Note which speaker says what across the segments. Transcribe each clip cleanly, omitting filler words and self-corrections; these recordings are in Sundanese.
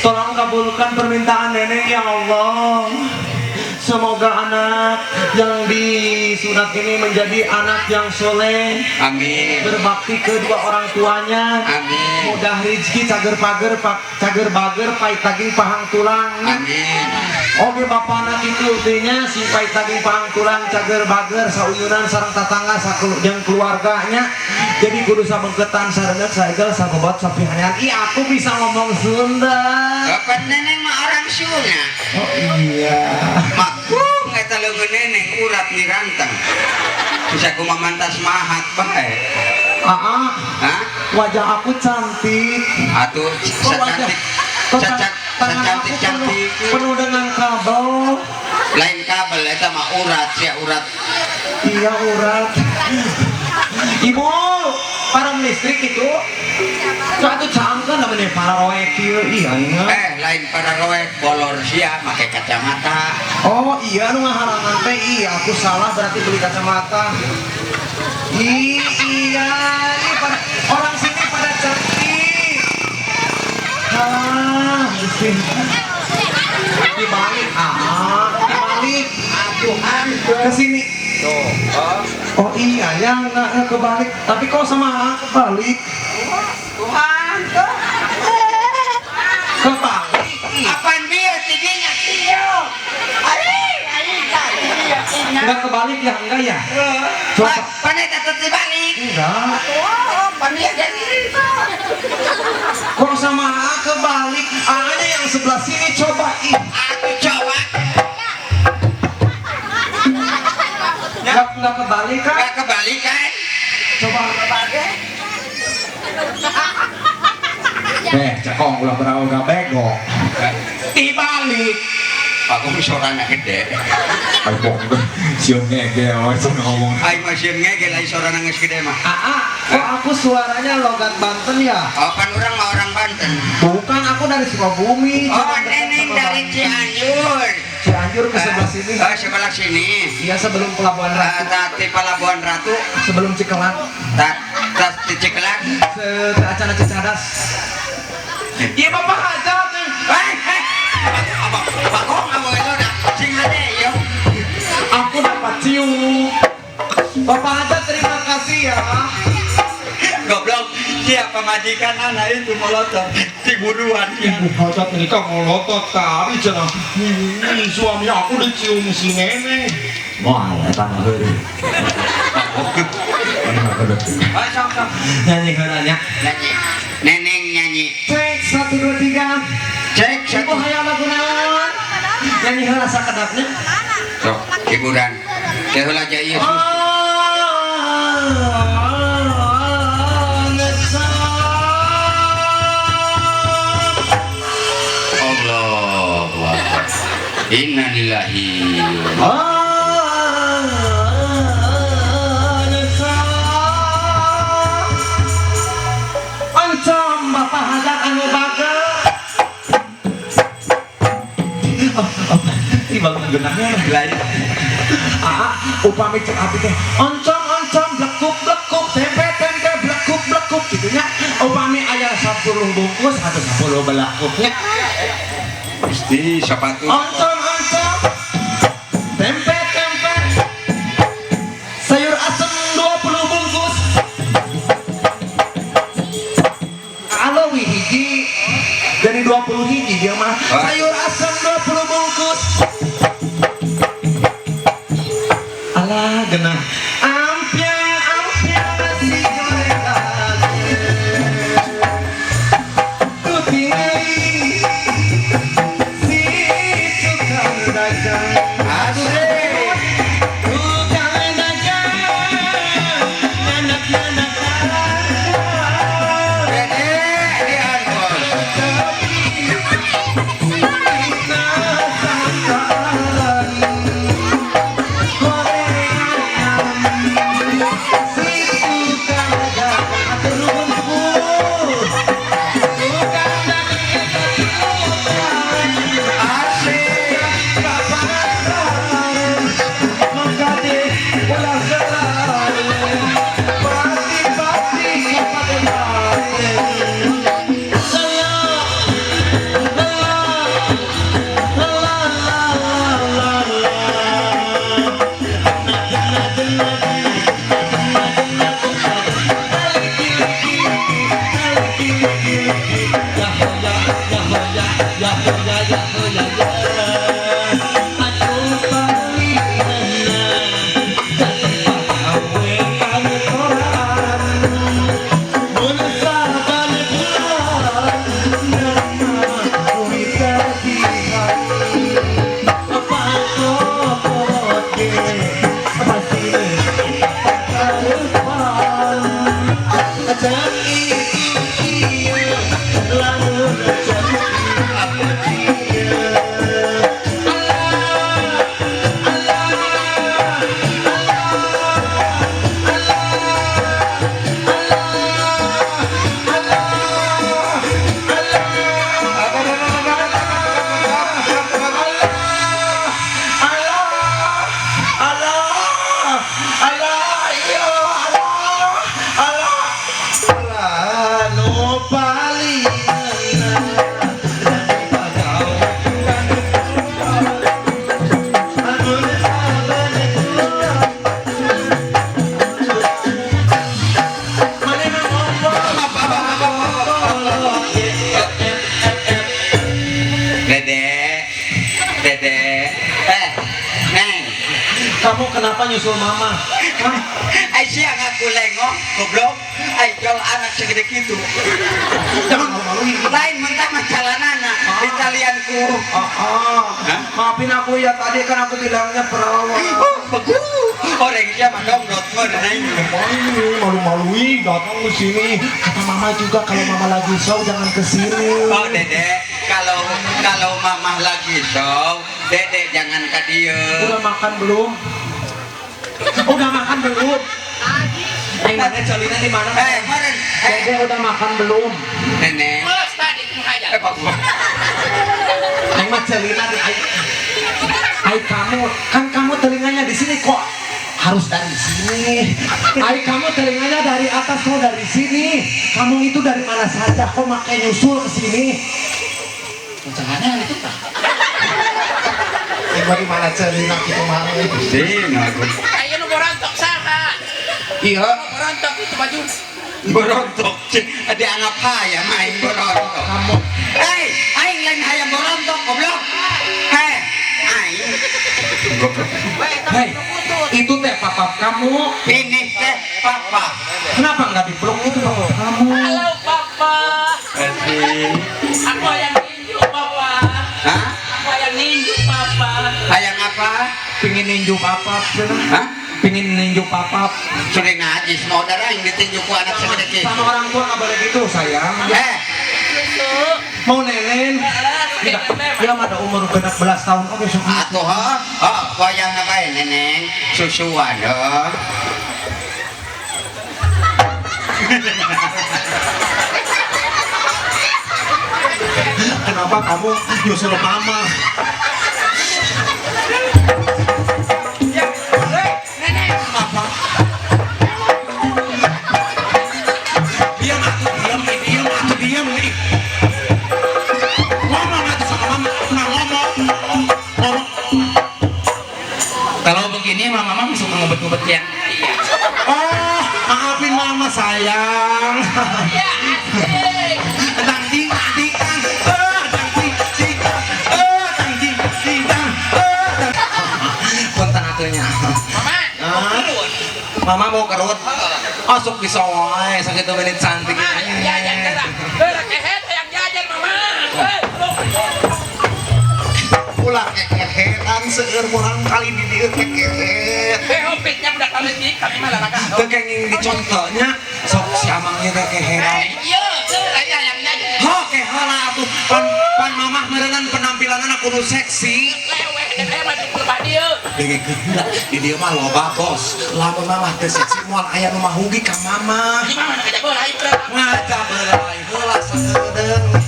Speaker 1: Tolong kabulkan permintaan Neneng ya Allah. Semoga anak yang disunat ini menjadi anak yang soleh,
Speaker 2: Amin.
Speaker 1: Berbakti kedua orang tuanya,
Speaker 2: Amin.
Speaker 1: Mudah rezeki, cager pager, pak, cager bager, pait daging pahang tulang.
Speaker 2: Amin.
Speaker 1: Oke, bapak anak itu artinya sing pait daging pahang tulang, cager bager, sauyunan sareng tatangga sakelu jeung keluarganya. Jadi kudu sabengketan, sareungeut, saegel, sabobot, sapihanean. Ih, aku bisa ngomong Sunda.
Speaker 2: Bapak Neneng mah orang Sunda.
Speaker 1: Oh iya.
Speaker 2: Makung eta leungeun Neneng urat niranteng. Bisa kumaha mantas mahat bae.
Speaker 1: Aa,
Speaker 2: Hah?
Speaker 1: Wajah aku cantik.
Speaker 2: Atuh
Speaker 1: Kok wajah
Speaker 2: secantik
Speaker 1: kok tangan
Speaker 2: secantik
Speaker 1: aku penuh,
Speaker 2: cantik.
Speaker 1: Penuh dengan kabel.
Speaker 2: Lain kabel, eta mah urat sia, urat.
Speaker 1: Iya, urat. Ibu, param listrik itu. Satu cangkeun namanya para roek kieu, iya iya.
Speaker 2: Eh, lain para roek, bolor sia make kacamata.
Speaker 1: Oh iya, nu ngahalangan teh, iya aku salah berarti beli kacamata. Iya, ini pada orang sini pada cantik. Ah, Gusti. Dibalik, ah, dibalik.
Speaker 2: Atuh.
Speaker 1: Ke sini.
Speaker 2: Tuh. Oh.
Speaker 1: Oh iya, ya nggak kebalik. Tapi kok sama A kebalik?
Speaker 2: Tuhan tuh.
Speaker 1: Kebalik. Ih.
Speaker 2: Apaan bieu tidinya kieu? Ari, ari tadi
Speaker 1: Enggak kebalik ya? Enggak ya? Coba.
Speaker 2: Pan eta teh dibalik.
Speaker 1: Enggak.
Speaker 2: Oh, pan ieu jadi.
Speaker 1: Kok sama A kebalik? A-nya yang sebelah sini coba. Ih.
Speaker 2: Aku coba.
Speaker 1: Enggak kebalik kan?
Speaker 2: Enggak kebalik kan?
Speaker 1: Coba. Eh, cekong ulah beraoga bego. Dibalik.
Speaker 2: Aku suaranya gede.
Speaker 1: Ayo, sieun ngege, oh, ngomong.
Speaker 2: Aing mah sieun ngege, lain suarana geus gede mah.
Speaker 1: Aa, kok aku suaranya logat Banten ya?
Speaker 2: Oh, kan urang mah orang Banten.
Speaker 1: Bukan, aku dari Sukabumi.
Speaker 2: Oh,
Speaker 1: Cuma dekat
Speaker 2: Neneng
Speaker 1: sama
Speaker 2: dari
Speaker 1: Banten.
Speaker 2: Cianjur.
Speaker 1: Cianjur ke sebelah sini.
Speaker 2: Oh, sebelah sini.
Speaker 1: Iya, sebelum Pelabuhan Ratu.
Speaker 2: Tati Pelabuhan Ratu.
Speaker 1: Sebelum Cikelang.
Speaker 2: Tak, tas di Cikelang.
Speaker 1: Acara Cicadas. Iya, Bapak aja tuh.
Speaker 2: Eh, eh. Apa, bakong apa itu dah. Sing hade yo.
Speaker 1: Aku dapat cium. Bapak aja terima kasih ya.
Speaker 2: Goblok, siapa majikan anak itu melotot. Tiburuan ya.
Speaker 1: Ibu hajat menikah melotot kali cenah. Suami aku dicium si nenek. Wah, eta mah heureuy.
Speaker 2: Oh, sok sok.
Speaker 1: Nyanyi heula nya.
Speaker 2: Nyanyi. Neneng nyanyi.
Speaker 1: Cek 1 2 3.
Speaker 2: Cek
Speaker 1: Ibu
Speaker 2: satu.
Speaker 1: Hayang lagu naon? Nyanyi heula sakedapnya.
Speaker 2: Sok, hiburan. Teh heula aja ieu.
Speaker 1: Oh, ngesam.
Speaker 2: Allahu Akbar. Innalillahi.
Speaker 1: Oh, ngesam. Oncom Bapak hajat anu bager. Oh, oh, ih, bangun genahnya
Speaker 2: Lain.
Speaker 1: Ah, upami cek abdi teh oncom oncom blekuk blekuk tempe tempe blekuk blekuk gitu nya, upami aya 10 bungkus atau 10 belakuknya.
Speaker 2: Gusti sepatu.
Speaker 1: Oncom oncom tempe tempe sayur asem 20 bungkus, alowi hiji jadi 20 hiji dia mah. Sayur asem 20 bungkus. Alah, genah. Ampiang ampiang nasi goreng daging. Ku tingali si tukang dagang.
Speaker 2: Asik.
Speaker 1: Tukang dagang anak-anak.
Speaker 2: Gede di Argos.
Speaker 1: Tapi penasaran gorengan si tukang dagang. Atur nuhun, Bu. Tukang dagang eta tukang.
Speaker 2: Asik.
Speaker 1: Maka ulah selalu pasti-pasti saya. Kamu kenapa nyusul mama? Hah?
Speaker 2: Ai sia ngaku lengong, goblok. Ai jual anak segede kitu.
Speaker 1: Jangan malu-maluin.
Speaker 2: Lain mentah mah jalanana, di talianku.
Speaker 1: Oh,
Speaker 2: Hah?
Speaker 1: Maafin aku ya, tadi kan aku bilangnya perawan.
Speaker 2: Oh, bagus. Orang sia mah dombrot meureun.
Speaker 1: Malu-maluin datang ke sini. Kata mama juga kalau mama lagi show jangan ke sini.
Speaker 2: Oh, Dede, kalau kalau mama lagi show, Dede jangan ka dieu.
Speaker 1: Udah makan belum? Udah makan belum? Aing mana celina di mana?
Speaker 2: Eh, kemarin. Eh,
Speaker 1: Dede udah makan belum?
Speaker 2: Nenek.
Speaker 3: Bos tadi kumaha.
Speaker 2: Eh, bagus.
Speaker 1: Aing mah celina di aing. Aing kamu, kan kamu telinganya di sini kok harus dari sini. Aing kamu telinganya dari atas kok dari sini. Kamu itu dari mana saja kok makai nyusul ke sini?
Speaker 3: Jangan itu tah.
Speaker 1: Aing mah di mana celina gitu mah.
Speaker 2: Sini aku.
Speaker 3: Aya nu borontok saha?
Speaker 1: Iya.
Speaker 3: Borontok itu baju.
Speaker 2: Borontok. Dianggap hayam aing borontok.
Speaker 1: Kamu
Speaker 2: Hei, aing lain hayam borontok goblok. Hei, aing. Goblok.
Speaker 1: Hei, itu teh papa kamu.
Speaker 2: Ini teh papa.
Speaker 1: Kenapa nggak dipeluk itu papa kamu?
Speaker 3: Halo papa.
Speaker 2: Kasih.
Speaker 3: Aku hayang ninju papa.
Speaker 2: Hah?
Speaker 3: Aku hayang ninju papa.
Speaker 2: Hayang apa?
Speaker 1: Pingin ninju papa,
Speaker 2: Hah?
Speaker 1: Pingin ninju papa.
Speaker 2: Sudah najis mau darah yang ditinju ku anak segede kitu.
Speaker 1: Sama orang tua nggak boleh gitu, sayang.
Speaker 2: Eh,
Speaker 3: Susu.
Speaker 1: Mau nenen?
Speaker 3: Heeh,
Speaker 1: Tidak, dia mah ada umur genap belas tahun. Oke, susu.
Speaker 2: Atuh ho, oh, wayang apa ya neneng? Susuan ho.
Speaker 1: Kenapa kamu nyusul mama?
Speaker 3: Ya, hei, nenek.
Speaker 1: Apa? Diam atuh, diam, diam atuh, diam nih. Ngomong atuh sama mama, nah ngomong, ngomong.
Speaker 3: Kalau begini mama mama suka ngebet-ngebet yang iya.
Speaker 1: Oh, maafin mama sayang.
Speaker 3: Iya, asik.
Speaker 1: Dang ding ding dang, dang ding ding, dang ding ding dang, dang. Punten atunya.
Speaker 3: Mama, mau
Speaker 1: Ah.
Speaker 3: kerut.
Speaker 1: Mama mau kerut. Oh, sok bisa wae sakitu menit cantik.
Speaker 3: Mama, yang jajan gerak. Gerak kehet yang jajan mama. Hei, lu.
Speaker 1: Ulah kekehetan seueur murang kali di dieu kekehet.
Speaker 3: Eh, hopitnya udah kali ini kami malah raga.
Speaker 1: Teu kenging dicontohnya sok si amangnya teh keheran.
Speaker 3: Eh, iya, saya yang jajan.
Speaker 1: Ho, keheula atuh pan pan mamah meureunan penampilanna kudu seksi.
Speaker 3: Leweh, dan mah di lebah dieu.
Speaker 1: Dengekeun heula di dieu mah loba bos. Lamun mamah teu seksi moal aya nu mahugi ka mamah.
Speaker 3: Gimana ngajak bola aing
Speaker 1: Ngaca beulai heula sakedeung.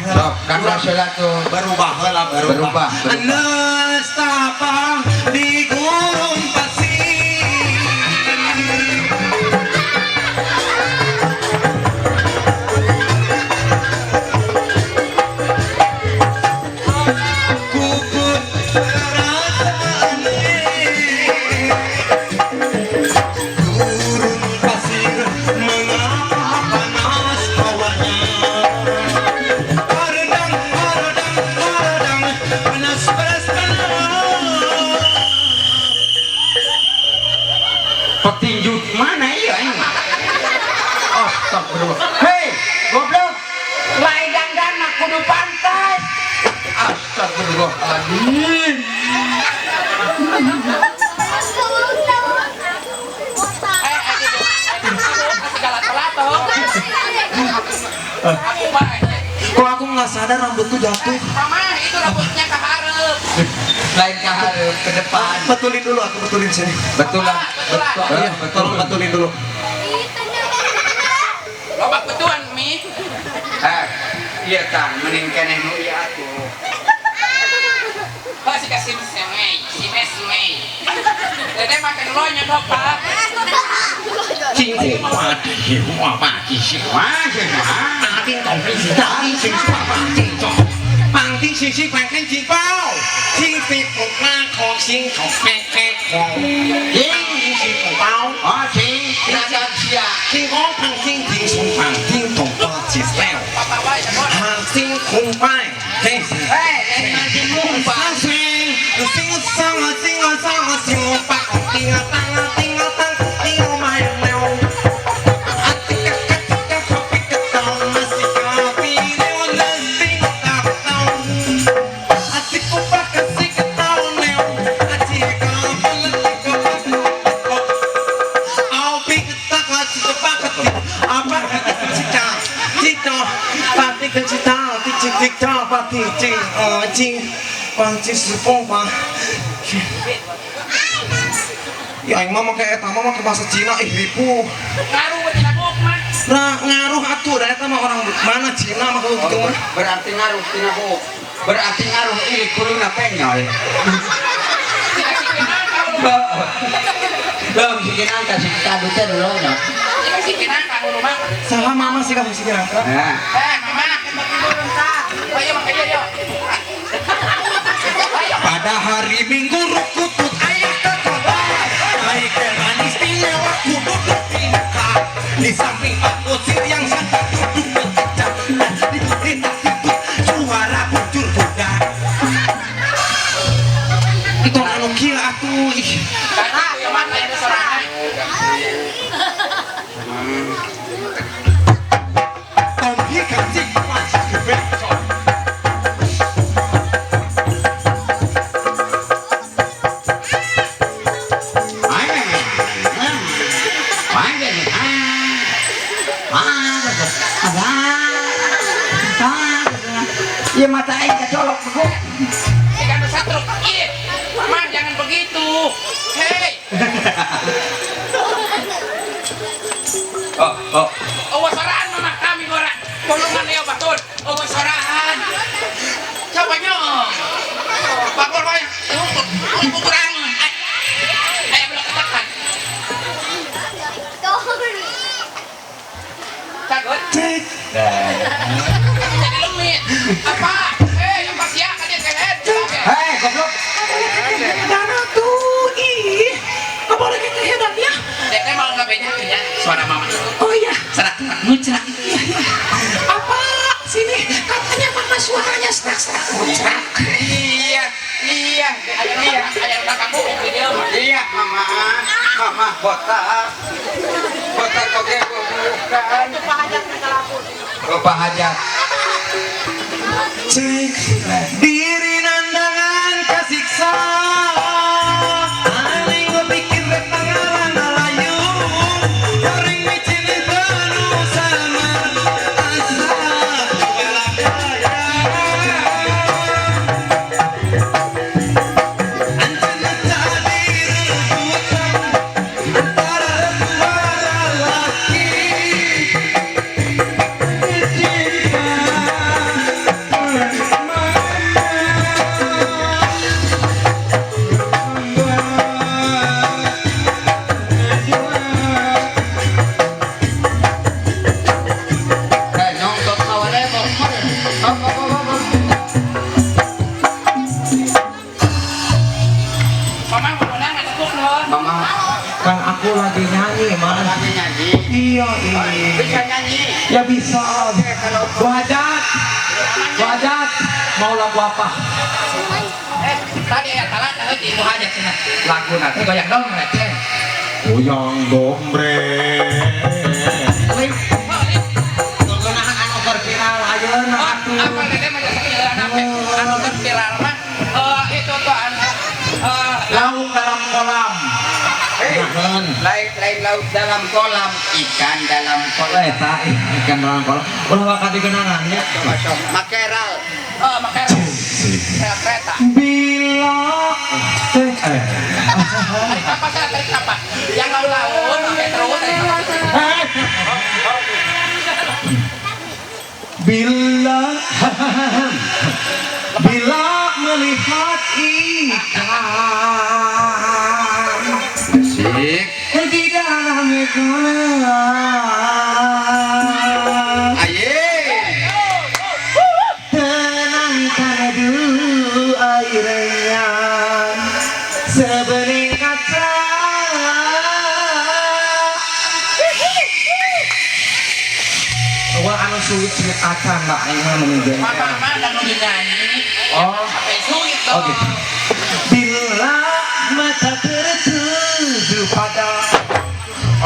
Speaker 2: Sok, kan heula tuh.
Speaker 1: Berubah heula berubah.
Speaker 2: Berubah, berubah.
Speaker 1: Nestapa di gurun pasir. Ku pun merasa aneh. Gurun pasir mengapa panas hawanya? Haredang, haredang, haredang, panas, panas, panas.
Speaker 2: Petinju mana iya ini? Astagfirullah. Hei, goblok. Lain dandan kudu pantas. Astagfirullahaladzim.
Speaker 3: Eh, eh, gitu. Segala telato. Aku mah,
Speaker 1: Kok aku nggak sadar rambutku jatuh?
Speaker 3: mama itu rambutnya keharep.
Speaker 2: Lain keharep ke depan.
Speaker 1: Betulin dulu, aku betulin sini.
Speaker 2: Betul lah.
Speaker 3: Betul lah.
Speaker 1: Iya, tolong betulin dulu.
Speaker 3: Lobak betulan mi.
Speaker 2: Eh, iya tang, mending keneh nu ieu atuh.
Speaker 3: Oh, si kasih semei, si mes mei. Dede makan lonyo dong, Pak.
Speaker 1: 金华的华把的
Speaker 2: Wah, sih mah.
Speaker 1: 大叮咚，大叮咚，大叮咚，绑定星星快看警报，金飞虎马口心口开开口，金星红包，
Speaker 2: Oh, cing, dasar sia.
Speaker 1: 金光胖金金松胖叮咚八七三，
Speaker 3: Papa wae cenah.
Speaker 1: 哈星空白，嘿。
Speaker 2: Eh, lain mancing
Speaker 1: 三
Speaker 2: ngumpah.
Speaker 1: 岁，星上啊星啊上啊星。Ya aing mah make eta mah make bahasa Cina ih ripuh.
Speaker 3: Ngaruh we tina buuk mah.
Speaker 1: Nah, ngaruh atuh da eta mah orang mana Cina mah kalau gitu mah.
Speaker 2: Berarti ngaruh tina buuk. Berarti ngaruh ieu kuluna penyol. Belum si kinangka si kadu teh duluna.
Speaker 3: Si kinangka nu mah.
Speaker 1: Saha mama sih ka si kinangka?
Speaker 2: Heeh.
Speaker 3: Mama. Ayo make yo.
Speaker 1: Pada hari Minggu rukutut ayah ke kota. Naik manis di lewat kudu bertingkah. Di samping Pak Kusir yang sedang duduk bekerja. Dan diputar suara bujur kuda. Itu anu kieu atuh ih. Tompi kasih
Speaker 2: Iya mata aing kecolok bego.
Speaker 3: Ikan satruk. Ih, Mama jangan begitu. Hei.
Speaker 2: Oh, oh.
Speaker 3: Oh, soraan mama kami gora. Bolongan ya batur. Oh, soraan. Coba nyong. Bakor wae. Kurang. Ayo belok katakan. Cagot.
Speaker 1: Cek.
Speaker 3: Jadi lemit. Apa? Apa sia ka dia kehed?
Speaker 2: Hei, goblok.
Speaker 1: Dana tuh ih. Enggak boleh kehedan ya.
Speaker 3: Dek mau enggak benya ya suara mama itu.
Speaker 1: Oh iya.
Speaker 3: Serak muncrat.
Speaker 1: Iya, iya. Apa? Sini katanya mama suaranya serak-serak muncrat.
Speaker 2: Iya, iya, iya.
Speaker 3: Aya kamu dia mah.
Speaker 2: Iya, mama. Mama botak. Botak oge bukan.
Speaker 4: Pak Hajat kalapun.
Speaker 2: Oh, Pak Hajat.
Speaker 1: Cek diri nandangan kasiksa. Aing pikir rek pangalan alayu. Goreng micin tanu sama asa. Anjeunna tadi rebutan antara dua lelaki. Cinta
Speaker 2: Mama,
Speaker 1: kan aku lagi nyanyi, Ma.
Speaker 2: Lagi nyanyi.
Speaker 1: Iya, iya.
Speaker 2: Bisa nyanyi?
Speaker 1: Ya bisa.
Speaker 2: Oke, kalau
Speaker 1: Bu Hajat. Bu Hajat, mau lagu apa?
Speaker 3: Tadi ya salah tahu di Bu Hajat cenah. Lagu nanti goyang dong teh.
Speaker 1: Goyang dombre. Ngeunaan anu keur viral ayeuna atuh.
Speaker 3: Apa teh mah jasa anu keur viral mah itu tuh anu
Speaker 1: lauk dalam kolam.
Speaker 2: Lain laut dalam kolam, ikan dalam kolam.
Speaker 1: Eta ikan dalam kolam. Ulah waka digenangan ya.
Speaker 2: Coba sok makeral.
Speaker 3: Oh, makeral. Kereta.
Speaker 1: Bila teh
Speaker 3: tarik napas, tarik napas. Yang laut-laut pakai terus tarik napas.
Speaker 1: Bila bila melihat ikan di dalam kolam,
Speaker 2: aye,
Speaker 1: tenangkan dulu airnya sebening kaca. Wah, anu suit-suit acan lah aing mah meni.
Speaker 3: Mama dan nu nyanyi.
Speaker 1: Oh,
Speaker 3: sampai suit dong.
Speaker 1: Oke. Bila mata tertutup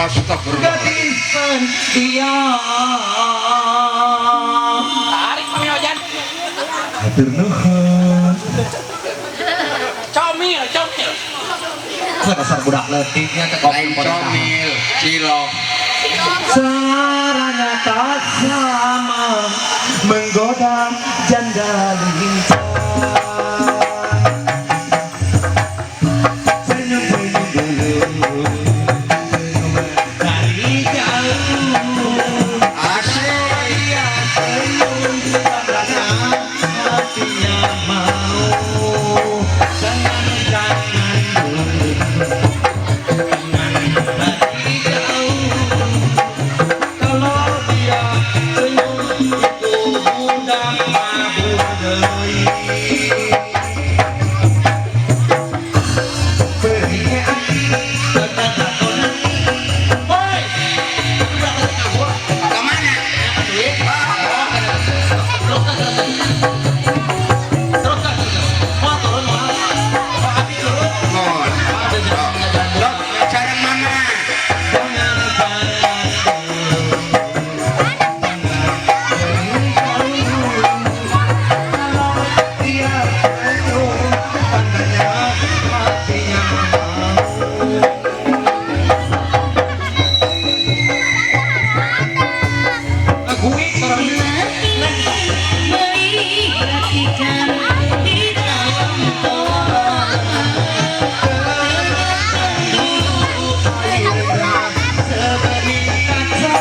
Speaker 2: Astagfirullah.
Speaker 1: Gadis pendiam.
Speaker 3: Tarik Mami Ojan.
Speaker 1: Hatur nuhun.
Speaker 3: Comil, comil.
Speaker 1: Dasar budak leutiknya teh
Speaker 2: Lain comil, cilok.
Speaker 1: Caranya tak sama menggoda janda lincah. Senyum-senyum dulu, senyum dari jauh.
Speaker 2: Asik.
Speaker 1: Dia senyum karena hatinya mau. Jangan jangan dulu, jangan dari jauh. Kalau dia senyum itu budak mabur deui. Perihnya hati tetap takon. Woi, budak leutik ngabur.
Speaker 2: Kemana?
Speaker 1: Teruskan, teruskan. Mau turun, mau. Pak Abi turun.
Speaker 2: Mohon. Dok, sareng mama.
Speaker 1: Jangan jangan kalau dia senyum, tandanya hatinya mau. Ngagui orang
Speaker 4: Melihat ikan di dalam kolam.
Speaker 1: Sebening kaca,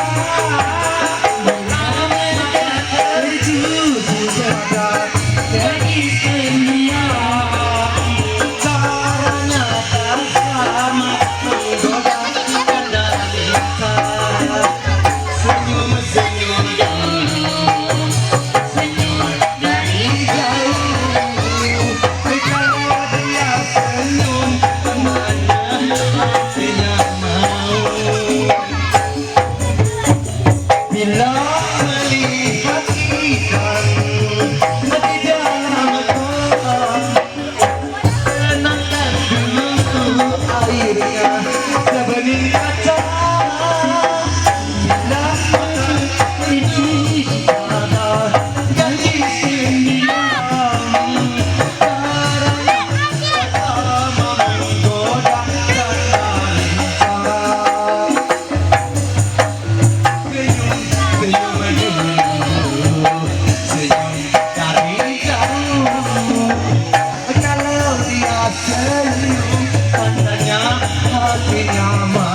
Speaker 1: tertuju pada
Speaker 4: Gadis pendiam.
Speaker 1: caranya tak sama menggoda janda lincah. Senyum-senyum
Speaker 4: Dulu senyum dari
Speaker 1: jauh, kalau dia senyum kemana hatinya mau. Bila melihat ikan di dalam kolam, tenangkan dulu airnya sebening kaca. Bila
Speaker 4: tertuju
Speaker 1: pada gadis pendiam, caranya sama menggoda janda lincah. Senyum, senyum dulu, senyum dari jauh. Kalau dia senyum, tandanya hatinya mau.